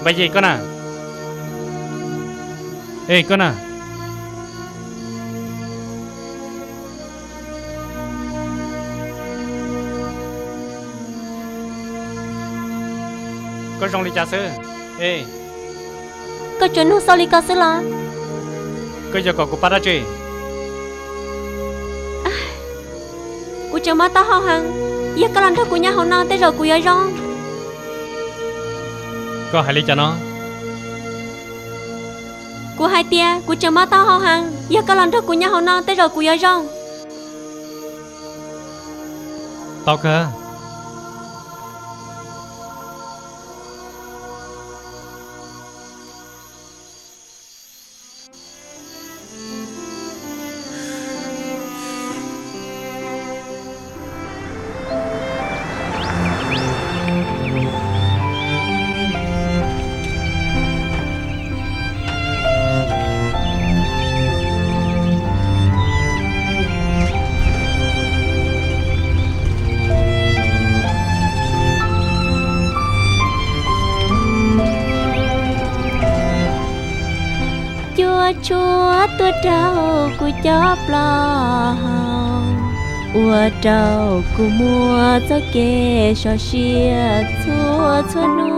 Npaj Yis, koj na. Ej, koj na. Koj zoo li cas xwb? Ej, koj tsuas nug xau li ko xwb los? Koj yuav kom kuv pab dab tsi? Kuv tseem mob taub hau heev, yog koj los nrog kuv nyob hauv no tej zaum kuv yuav zoo. Koj hais li cas no? Kuv hais tias kuv tseem mob taub hau heev, yog koj los nrog kuv nyob hauv no tej zaum kuv yuav zoo. Tau kawg. Cua tshuab tuaj rau kuv cov plaub hau, ua rau kuv muaj txoj kev sov siab txhua txhua hnub.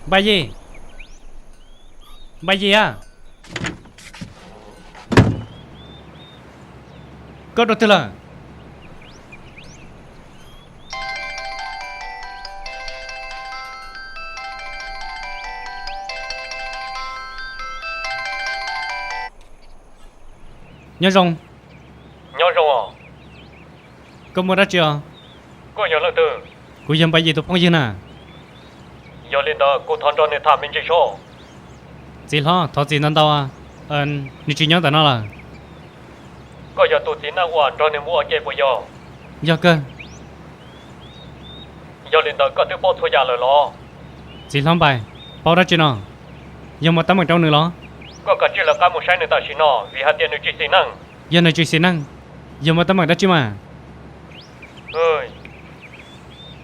Npaj Yis, Npaj Yis a, koj rau twg lawm? Nyob zoo. Nyob zoo os. Koj muaj dab tsi os? Koj yog leej twg? Kuv yog Npaj Yis tus phooj ywg na. Yog li ntawd kuv thov nrog nws tham me ntsis soj. Txiv hlob, thov txim ntau ntau, nws tsis nyob ntawm no lawm. Koj yog tus txiv neej uas nrog nws mus ua ke puas yog? Yog kawg. Yog li ntawd koj twb paub txhua yam lawm los? Txiv hlob Npais, paub dab tsi no? Yog muaj teeb meem rau nws los? Koj kav tsij lawv qab mus saib nws tam sim no vim hais tias nws tsis xis neej. Yog nws tsis xis neej, yog muaj teeb meem dab tsi mas?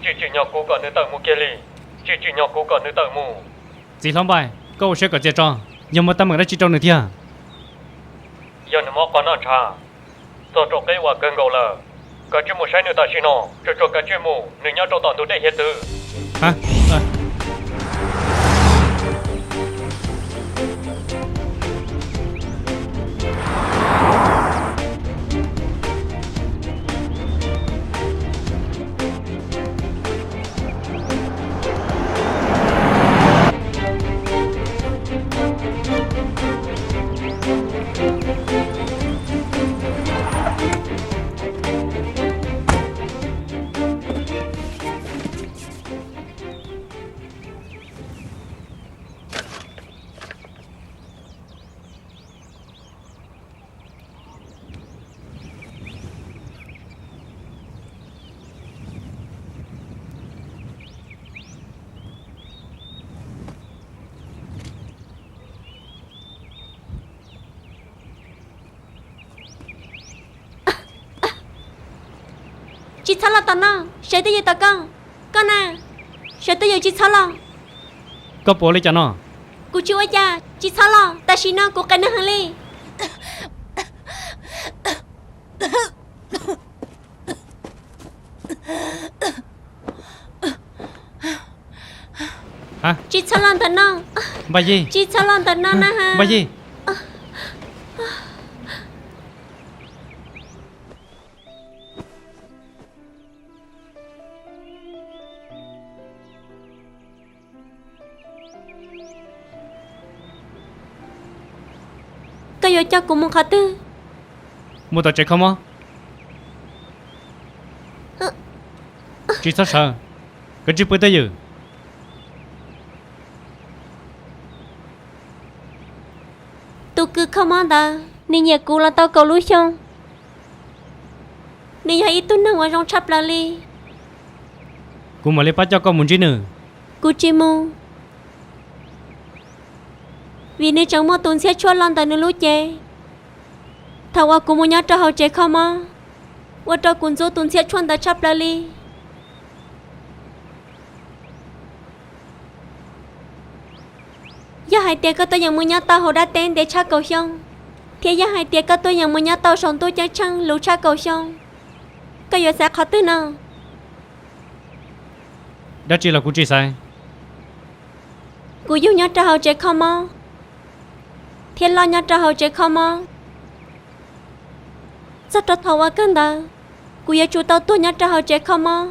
Tsis tsim nyog kuv kom nws tawm mus kiag li, tsis tsim nyog kuv kom nws tawm mus. Txiv hlob Npais, koj ua siab kom txias tso, yog muaj teeb meem dab tsi rau nws thiab? Yog nws mob qhov noj ntshav, txog rau qib uas kawg nkaus lawm. Kav tsij mus saib nws tam sim no, tsuas tsuas kav tsij mus, nws nyob rau tom ntug dej hiav txwv. Tsis txhob los tom no, sawv twj ywm tom koj. Koj na, sawv twj ywm tsis txhob los. Koj puas ua li cas no? Kuv tsis ua cas, tsis txhob los, tam sim no kuv qias neeg heev li. Tsis txhob los ntawm no. Npaj Yig. Tsis txhob los ntawm no na ha. Npaj Yig. Koj yuav coj kuv mus qhov twg? Mus tom tsev kho mob. Tsis txhob sawv, koj tsis pw twj ywm. Tus kws kho mob ntawd, nws nyiam kuv los tau kaum lub xyoo. Nws yog ib tug neeg uas zoo tshaj plaws li. Kuv mam li pab coj koj mus ntsib nws. Kuv tsis mus, vim nws tseem muaj tus ntxhiab tshuaj los ntawm nws lub cev. Thaum uas kuv mus nyob rau hauv tsev kho mob, ua rau kuv ntxub tus ntxhiab tshuaj ntawd tshaj plaws li. Yog hais tias koj tuaj yeem mus nyob tau hauv dab teb ntev tshaj kaum xyoo, thiab yog hais tias koj tuaj yeem mus nyob tau saum ntuj ceeb tsheej luv tshaj kaum xyoo, koj yuav xaiv qhov twg no? Dab tsi los kuv tsis xaiv. Kuv yug nyob rau hauv tsev kho mob, thiab loj nyob rau hauv tsev kho mob. Txog rau thaum uas kawg ntawd, kuv yuav tsum tau tuag nyob rau hauv tsev kho mob.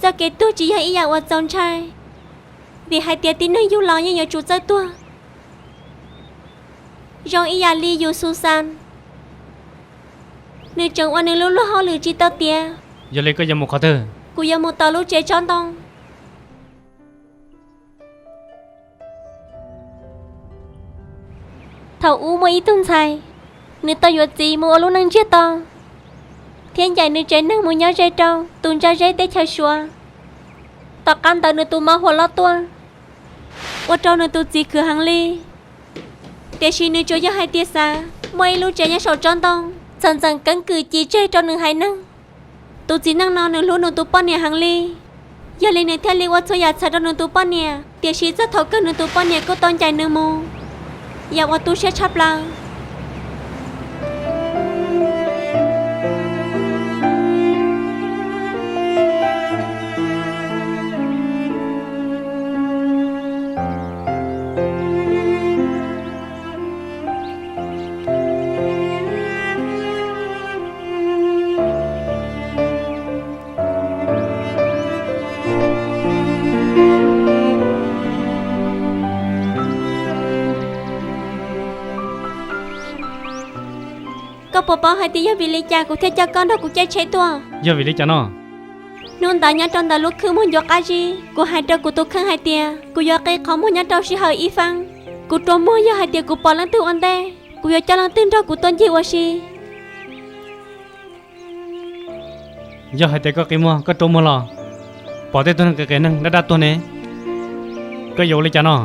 Txoj kev tuag tsis yog ib yam uas txaus ntshai, vim hais tias tib neeg yug los yeej yuav tsum txawj tuag. Zoo ib yam li yus Susan, nws tseem ua nws lub luag hauj lwm tsis tau tiav. Yog li koj yuav mus qhov twg? Kuv yuav mus tom lub tsev tsob ntoo. Thaum ub muaj ib tug ntxhais, nws tau yuav txiv mus ua lub neej ntsiag to, thiab ncaim nws tsev neeg mus nyob ze rau tus ntsa zeb teb chaws Suav, tom qab ntawd nws tus mab huam loj tuaj, ua rau nws tus txiv khwv heev li. Tiam sis nws tsuas yog hais tias xav muaj ib lub tsev nyob saum tsob ntoo, txawm ntxeem keeb kwm ci tseg rau nws haiv neeg. Tus txiv neej no nws hlub nws tus poj niam heev li, yog li nws thiaj li ua txhua yam txhawm rau nws tus poj niam. Tiam sis txog thaum kawg nws tus poj niam kuj tau ncaim nws mus, yam uas tu siab tshaj plaws. Koj puas paub hais tias yog vim li cas kuv thiaj coj koj nrog kuv caij tsheb tuaj? Yog vim li cas no? Hnub ntawd nyob rau ntawm lub khw muag ncuav qab zib, kuv hais rau kuv tus kheej hais tias kuv yuav qi qhov muag nyob rau sij hawm ib feeb. Kuv rua muag, yog hais tias kuv pom leej twg ua ntej, kuv yuav coj leej twg nrog kuv tuaj ncig ua si. Yog hais tias koj qi muag, koj rua muag los pom tej tug neeg qias qias neeg dab dab tuag ne, koj yuav ua li cas no?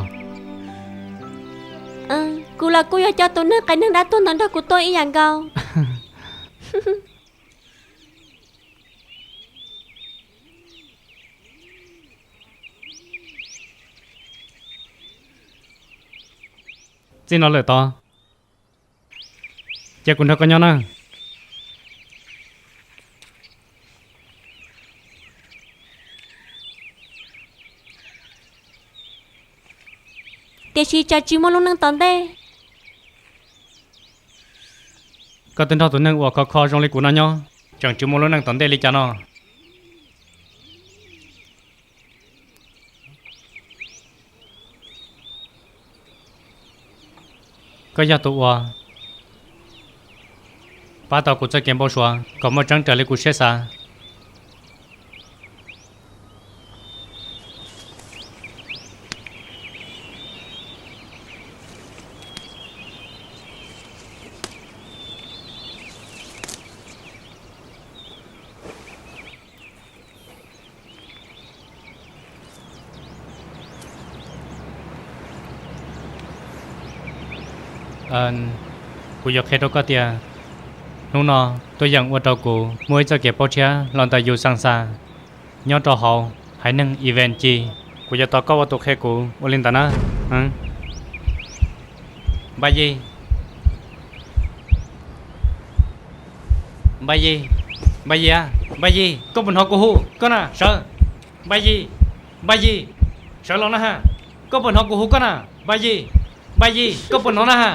Kuv los kuj yuav coj tus neeg qias neeg dab tuag ntawd nrog kuv tuaj ib yam nkaus. Txij no lawm tod, cia kuv nrog koj nyob na. Tiam sis tsam tsis muaj lub neej tom ntej. Koj twb nrog tus neeg uas khov kho zoo li kuv no nyob, tseem tsis muaj lub neej tom ntej li cas no? Koj yog tus uas pab tau kuv txoj kev npau suav kom muaj tseeb raws li kuv siab xav. Kuv yuav qhia rau koj tias Hnub no tuaj yeem ua rau kuv muaj ib txoj kev paub tshiab los ntawm yus xeem xa nyob rau hauv haiv neeg Iven Ci. Kuv yuav tos koj ua tus qhia kuv ua li ntawd na. Npaj Yig, Npaj Yig, Npaj Yig, Npaj Yig, koj puas hnov kuv hu koj na? Sawv, Npaj Yig, Npaj Yig, sawv los na ha. Koj puas hnov kuv hu koj na? Npaj Yig, Npaj Yig, koj puas hnov na ha?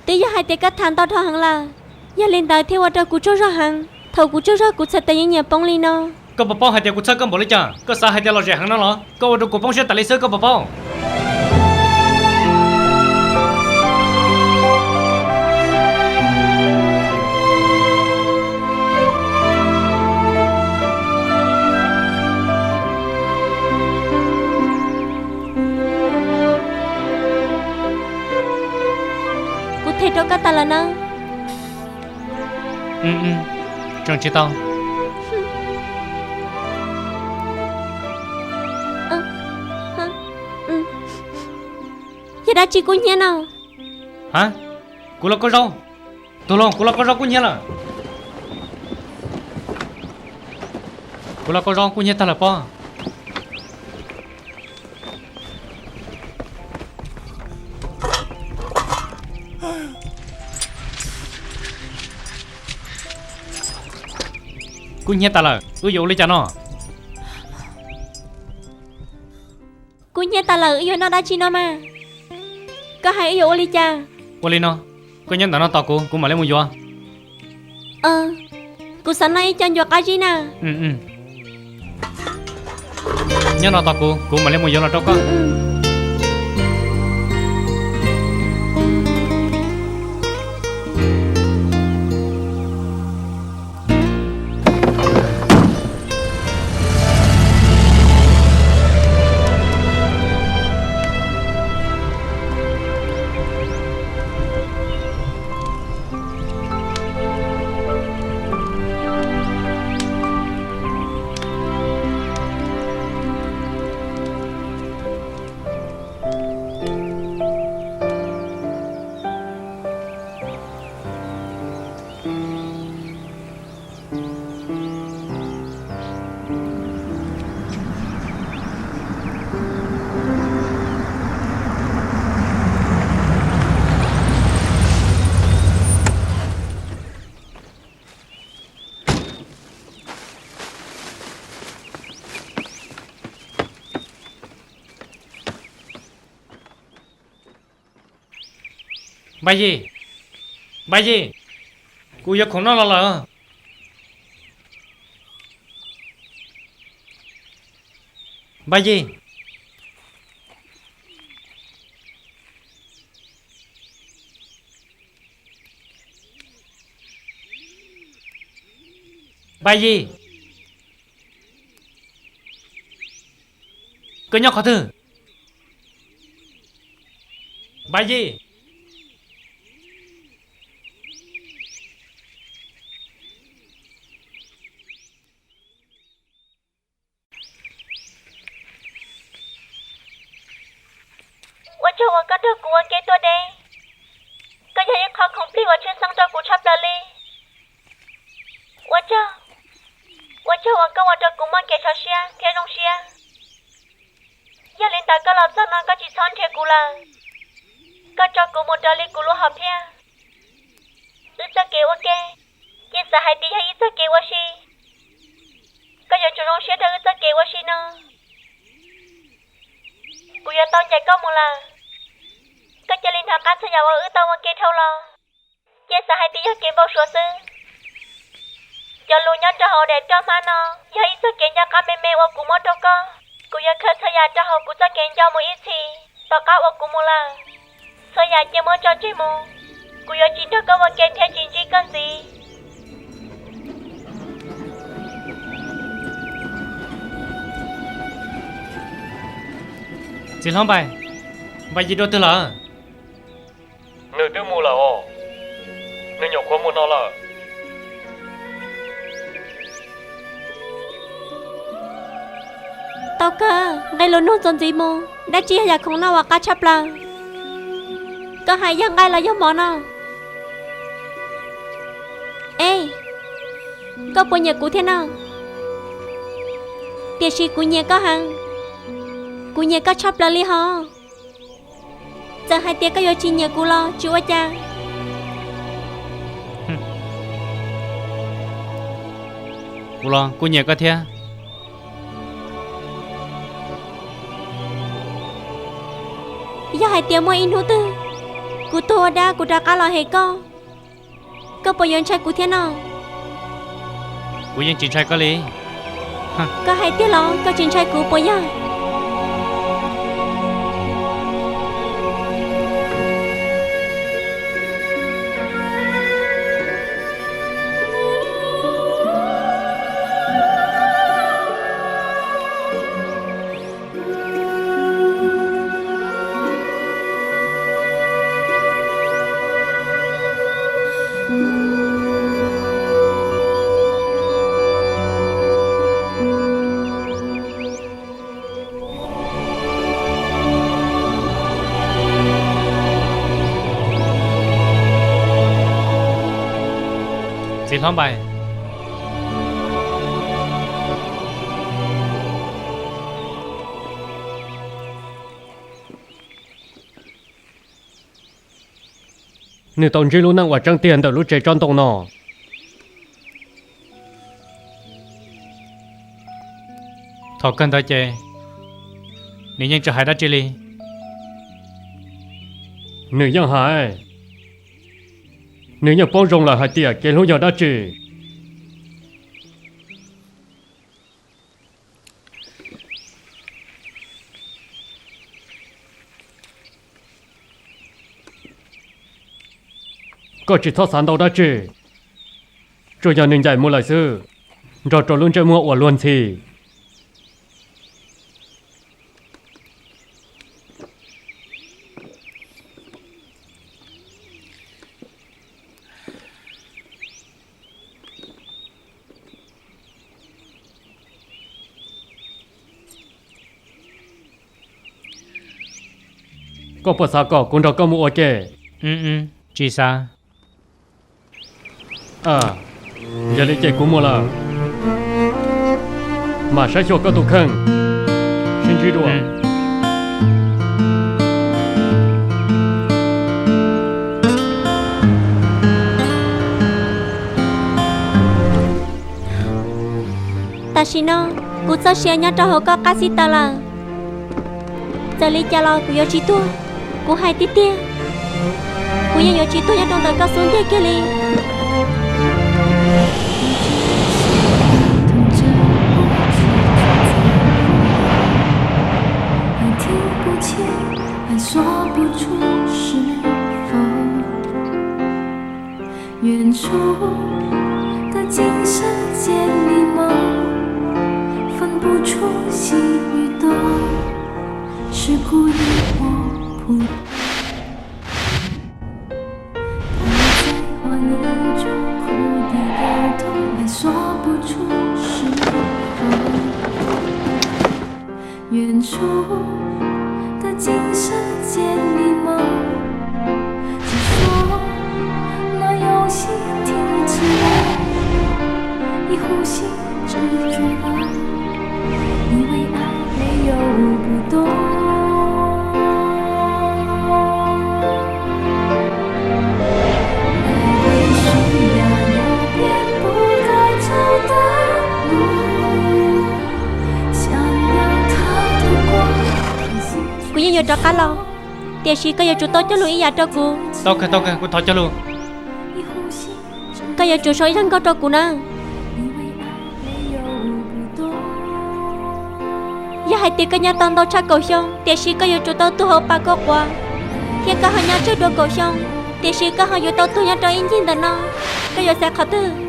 Twb yog hais tias koj tham ntau dhau heev lawm, yog li ntawd thiaj ua rau kuv tsaug zog heev. Thaum kuv tsaug zog kuv txhais tes yeej nyiam poob li no. Koj puas paub hais tias kuv txhawj koj npaum li cas? Koj xav hais tias lom zem heev no los? Koj ua rau kuv poob siab tas li xwb, koj puas paub? Kuv them rau koj tas lawm nawb. Tseem tsis tau. Yog dab tsi kub hnyiab no? Ha, kuv los koj zaub. Tus hluas, kuv los koj zaub kub hnyiab lawm. Kuv los koj zaub kub hnyiab tag lawm pob. Kub hnyiab tas lawm, wb yuav ua li cas no? Kub hnyiab tas lawm, wb yuav noj dab tsi no mas? Koj hais wb yuav ua li cas? Ua li no, koj nyob ntawm no tos kuv, kuv mam li mus yuav. Kuv xav noj ib co ncuav qab zib na. Nyob no tos kuv, kuv mam li mus yuav los rau koj. Npaj Yig, Npaj Yig, kuv yuav khoom noj los lawm. Npaj Yig, Npaj Yig, koj nyob qhov twg? Npaj Yig. Ua tsaug uas koj nrog kuv ua ke tuaj deb. Koj yog ib qho khoom plig uas tshwj xeeb rau kuv tshaj plaws li. Ua tsaug, ua tsaug uas koj ua rau kuv muaj kev sov siab thiab zoo siab. Yog li ntawd koj los txog no koj tsis txhob nrhiav kuv lawm. Koj tso kuv mus raws li kuv lub hom phiaj. Wb txoj kev ua ke, cia xav hais tias yog ib txoj kev ua si. Koj yuav tsum zoo siab rau wb txoj kev ua si no. Kuv yuav tau ncaim koj mus lawm. Koj cia li nrog qab txhua yam uas wb tau ua ke dhau los. Cia xav hais tias yog kev npau suav xwb. Cov lus nyob rau hauv daim roj hmab no yog ib txoj kev nco qab me me uas kuv muab rau koj. Kuv yuav khaws txhua yam rau hauv kuv txoj kev nco mus ib txhis tom qab uas kuv mus lawm. Txhua yam cia muab tso tseg mus. Kuv yuav tsis nrog koj ua ke thiab tsis ntsib koj ntxiv. Txiv hlob Npais, Npais Yis dua twg lawm? Nws twb mus lawm os. Nws nyuam qhuav mus no lawm. Tau kawg, nqe lus nug txuas ntxiv mus, dab tsi yog yam khoom noj uas qab tshaj plaws? Koj hais yog nqaij los yog mov no? Ej, koj puas nyiam kuv thiab no? Tiam sis kuv nyiam koj heev, kuv nyiam koj tshaj plaws li hos. Txawm hais tias koj yuav tsis nyiam kuv los tsis ua cas. Kuv los kuj nyiam koj thiab. Yog hais tias muaj ib hnub twg kuv tuag ua dab kuv rov qab los hem koj, koj puas yuav ntshai kuv thiab no? Kuv yeej tsis ntshai koj li. Koj hais tiag los koj tsis ntshai kuv puas yog? Txiv hlob Npais, nws tau ntsib lub neej uas tseeb tiag ntawm lub tsev tsob ntoo no. Thaum kawg ntawd ces nws yeej tsis hais dab tsi li. Nws yeej hais, nws yeej paub zoo lawm hais tias kev hlub yog dab tsi. Koj tsis txhob xav ntau dab tsi, tsuas yog nws ncaim mus lawm xwb, nrog rau lub ntsej muag uas luag ntxhi. Koj puas xav kom kuv nrog koj mus ua ke? Tsis xav. Yog li ces kuv mus lawm, mam saib xyuas koj tus kheej, sib ntsib dua. Tam sim no kuv txoj sia nyob rau hauv koj qab xib taws lawm. Txawm li cas los kuv yuav tsis tuag, kuv hais tiag tiag, kuv yeej yuav tsis tuag nyob rau ntawm koj xub ntiag kiag li. Kuv yeej yuav rov qab los, tiam sis koj yuav tsum tau cog lus ib yam rau kuv. Tau kawg, tau kawg, kuv thov cog lus. Koj yuav tsum sau ib zaj nkauj rau kuv na. Yog hais tias koj nyob tau ntau tshaj kaum xyoo, tiam sis koj yuav tsum tau tuag hauv pas kauj quav, thiab koj ho nyob tsawg dua kaum xyoo, tiam sis koj ho yuav tau tuag nyob rau ib ncig ntawm no, koj yuav xav qhov twg?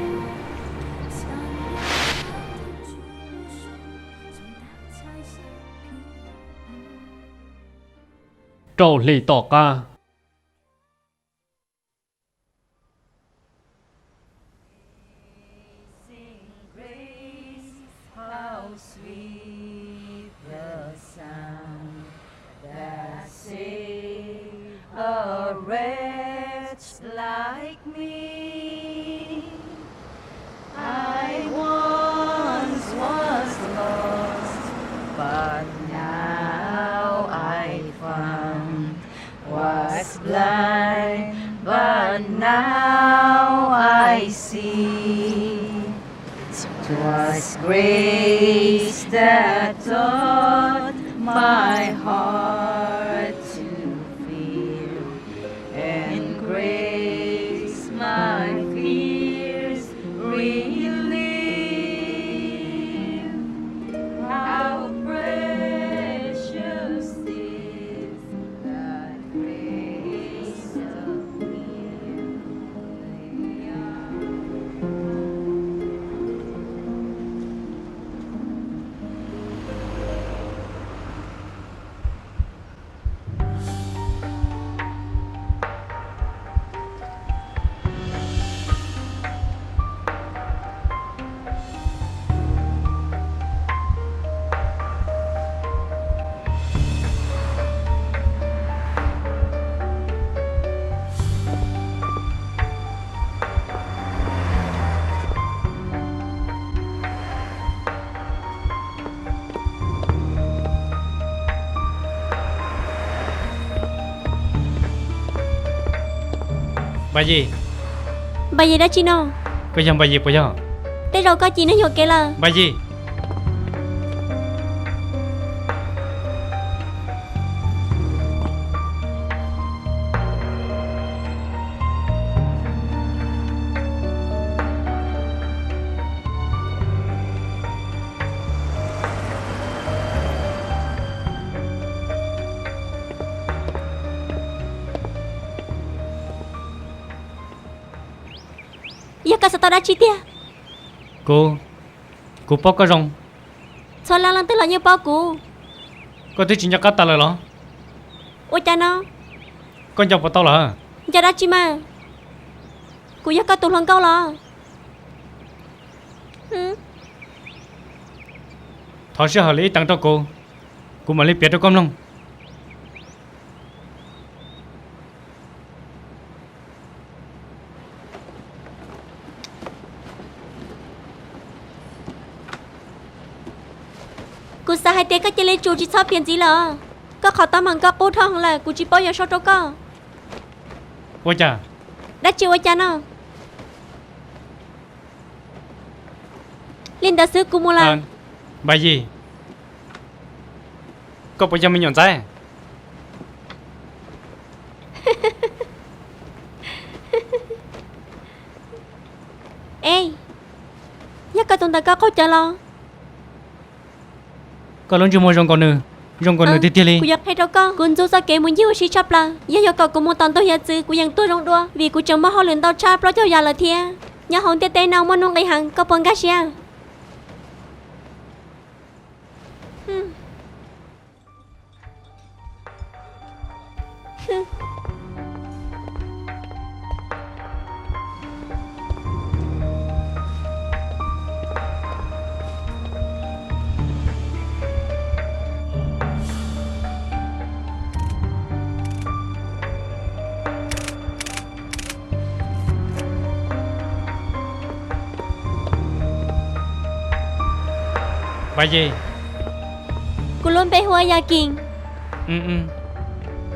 Rau hli tom qab. Wretch like me, I once was lost, but now I found. Was blind, but now I see. 'Twas grace that taught my heart to fear, and grace my fears relieve. How precious is thy grace to me. Npa Yis. Npa Yis dab tsi no? Koj yog Npa Yis puas yog? Tej zaum koj cim neeg yuam kev lawm. Npa Yis. Yog koj xav tau dab tsi tiag? Kuv, kuv paub koj zoo. Txhua leej leej twg los yeej paub kuv. Koj twb tsis nco qab tas lawm los? Ua cas no? Koj nco puas tau lawm? Nco dab tsi mas? Kuv yog koj tus hluas nkauj los? Thov sij hawm li ib teev rau kuv, kuv mam li piav rau koj mloog. Kuv xav hais tias koj cia li tsum tsis txhob piav ntxiv lawm. Koj qhov teeb meem koj qub dhau heev lawm, kuv tsis paub yuav sau rau koj. Ua cas? Dab tsi ua cas no? Li ntawd xwb kuv mus lawm. Npa Yis, koj puas yog me nyuam ntxaib? E, yog koj tus ntawm koj qaug cawv los? Koj lub ntsej muag zoo nkaus nws, zoo nkaus nws tiag tiag li. Kuv yuav qhia rau koj, kuv ntxub txoj kev mus ncig ua si tshaj plaws. Yog yuav kom kuv mus tom ntug hiav txwv, kuv yeej tuag zoo dua, vim kuv tseem muaj hauj lwm ntau tshaj plaub caug yam lawm thiab. Nyob hauv ntiaj teb no muaj nuj nqis heev, koj puas nkag siab? Npa Yis. Kuv lub npe hu ua Yas Kis.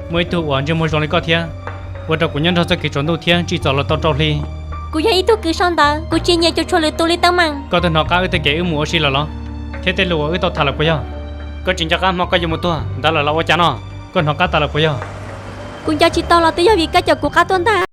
Muaj ib tug uas ntsej muag zoo li koj thiab, ua rau kuv nyob nrog txoj kev tsaus ntuj thiab tsim txom los tau rau hli. Kuv yog ib tug kws sau ntawv, kuv tsis nyiam cuam tshuam lwm tus li teeb meem. Koj twb hnov qab wb tej kev wb mus ua si lawm los? Thiab tej lus uas wb tau tham lawm puas yog? Koj tsis nco qab hmo koj yuav mus tuag ntawd lawm los ua cas no? Koj hnov qab tas lawm puas yog? Kuv nco tsis tau los twb yog vim koj caum kuv qab tuaj ntag.